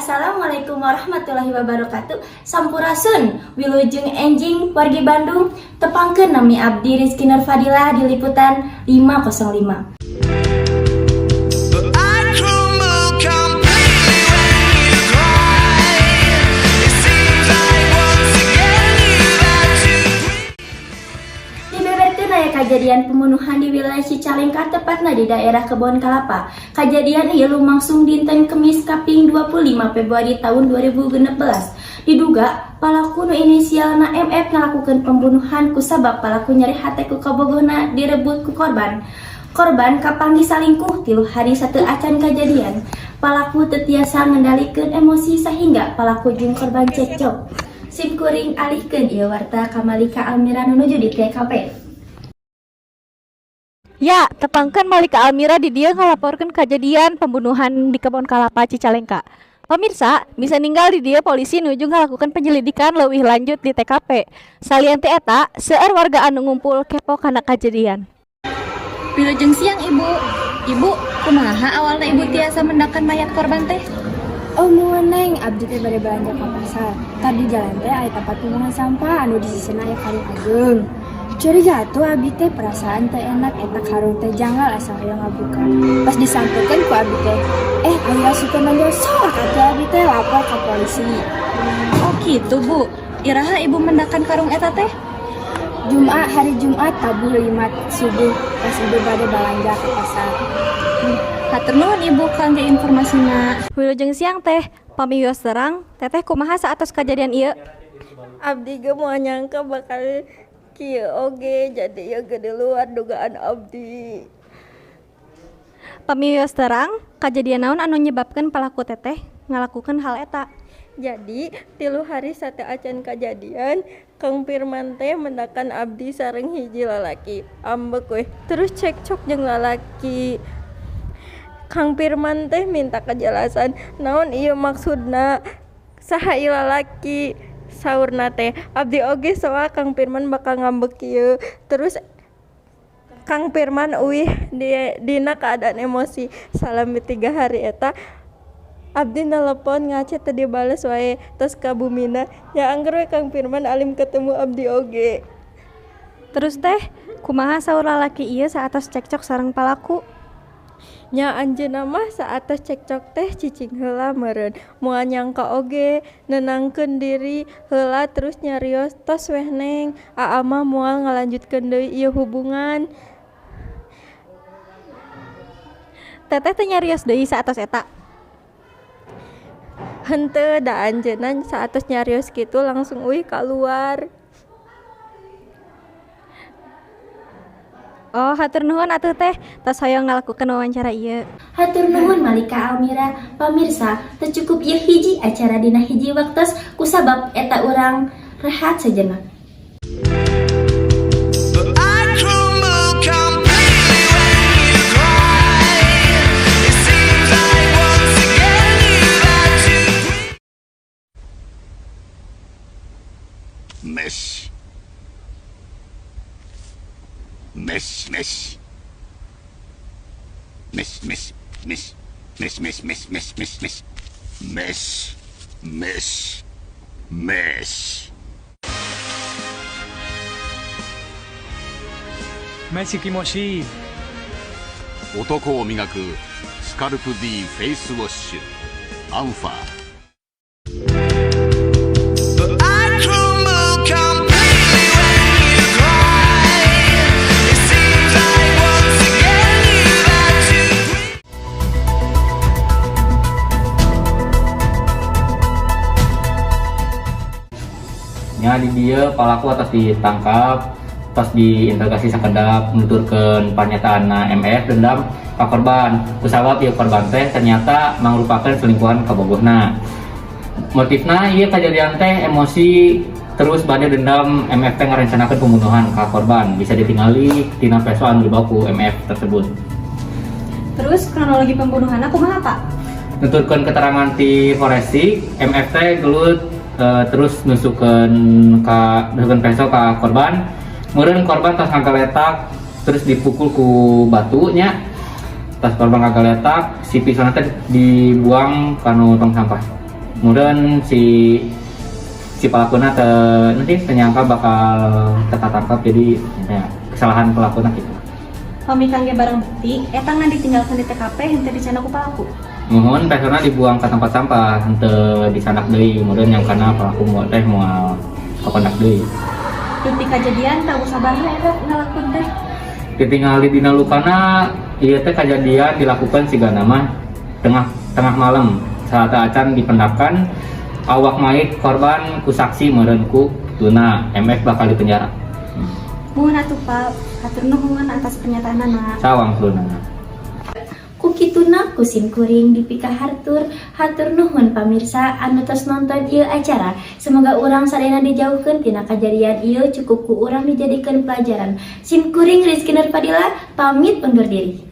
Assalamualaikum warahmatullahi wabarakatuh. Sampurasun, wilujeng enjing wargi Bandung. Tepangkeun nami abdi Rizky Nurfadilah di liputan 505. But I crumble completely when you cry. It seems like once again you've had to. Dibeberkeun aya kajadian pembunuhan di wilayah Cicalengka, tepatna di daerah Kebon Kalapa. Kajadian ieu lumangsung dinten Kemis kaping 25 Februari tahun 2016. Diduga palaku nu inisialna MF ngalakukeun pembunuhan kusabab palaku nyeri hate ku kabogohna direbut ku korban. Korban kapanggih salingkuh 3 hari sateuacan kajadian. Palaku teu tiasa ngendalikeun emosi sehingga palaku jeung korban cekcok. Sim kuring alihkeun ieu warta ka Malika Almira nuju di TKP. Ya, tepangkeun Malika Almira di dieu ngalaporkeun kejadian pembunuhan di Kebon Kalapa, Cicalengka. Pemirsa, bisa ninggal di dieu polisi nuju ngalakukan penyelidikan leuwih lanjut di TKP. Salian ti eta, seueur warga anu ngumpul kepo kana kejadian. Wilujeng siang, Ibu. Ibu, kumaha awalna Ibu tiasa mendakan mayat korban teh? Oh muhun, Neng, abdi teh bade belanja ka pasar. Tadi jalan teh aya tempat pembuangan sampah anu di sisina aya karung ageung. Curiga atuh abdi teh, perasaan teh enak eta karung teh, janggal asa hoyong ngabuka. Pas disampeurkeun ku abdi teh, aya asukeun manjol, soak atuh abdi teh lapor ka polisi. Oh gitu, Bu. Iraha Ibu mendakan karung eta teh? Jumat, hari Jumat tabuh 5 subuh, pas ibu bade balanja ke pasar. Hatur nuhun, Ibu, kangge informasina. Wilujeng siang, Teh, pami wios terang, Teteh kumaha saatos kejadian ieu? Abdi ge moal nyangka bakal kieu oge, jadi ieu ge di luar dugaan abdi. Pami wios terang, kejadian naon anu nyebabkeun palaku Teteh ngalakukeun hal eta? Jadi 3 hari sateuacan kajadian, Kang Firman teh mendakan abdi sareng hiji lalaki, ambek weh, terus cekcok jeung lalaki. Kang Firman teh minta kejelasan naon ieu maksudna, saha ieu lalaki, saurna teh. Abdi oge soal Kang Firman bakal ngambek kieu. Terus Kang Firman uih dina keadaan emosi. Salami 3 hari eta abdi nelepon, ngachat teu dibales wae, tos ka bumina nya, angger we Kang Firman alim ketemu abdi oge. Terus Teh, kumaha saur lalaki ieu saatos cekcok sareng palaku? Nya, anjeunna mah saatos cekcok teh cicing heula meureun, moal nyangka oge, nenangkeun diri heula, terus nyarios, "Tos weh, Neng, aa mah moal ngalanjutkeun deui ieu hubungan." Teteh teu nyarios deui saatos eta? Henteu, da anjeunna saatos nyarios kitu langsung uih kaluar. Oh, hatur nuhun atuh, Teh, tos hoyong ngalakukeun wawancara ieu. Hatur nuhun, Malika Almira. Pamirsa, teu cukup ieu hiji acara dina hiji waktos kusabab eta urang rehat sejenak. But I crumble completely when you cry. It seems like once again you've had to. Miss. Miss, miss. Miss, miss, miss. Miss, miss, miss, miss, miss, miss. Miss, miss, miss. 飯気持ちいい。男を磨くスカルプ D フェイスウォッシュアンファ。 But I crumble completely when you cry. It seems like once again you've had to. Nya, di dieu palaku atos ditangkap, tos diinterogasi sakedap, nuturkeun pernyataan MF dendam ka korban kusabab ieu korban teh ternyata mangrupakeun selingkuhan kabogohna. Motifna ieu kejadian teh emosi, terus bade dendam. MF teh ngarencanakeun pembunuhan ka korban, bisa ditingali tina peso anu dibawa ku MF tersebut. Terus kronologi pembunuhanna kumaha, Pak? Nuturkeun keterangan ti forensik, MF teh gelut, terus nusukeun peso ka korban. Meureun korban tos ngagaletak, terus dipukul ku batu nya. Tas korban ngagaletak, si pisau teh dibuang kanu tong sampah. Kemudian si si pelakuna teh nanti ternyangka bakal tertangkap, jadi ya, kesalahan pelakuna gitu. Pami kangge barang bukti, eta ngan ditinggalkan di TKP henteu dicandak ku pelaku? Muhun, pestolna dibuang ke tempat sampah, henteu dicandak deui. Kemudian yang karena pelaku mau teh moal kapendak deui. Dupi kejadian taun sabaraha eta ngalakukeun teh? Ditinggali dina lukana ieu teh kejadian dilakukan sigana mah tengah tengah malam saat acan dipendakan awak mayit korban ku saksi, meureun ku tuna MF bakal dipenjara. Muhun atuh, Pak, hatur nuhun atas pernyataanana. Sawang tuna. Ku kituna ku sim kuring dipikahatur, hatur nuhun pamirsa anu tos nonton ieu acara. Semoga urang sadayana dijauhkeun tina kajadian ieu, cukup ku urang dijadikeun pelajaran. Sim kuring Rizky Nurfadila pamit undur diri.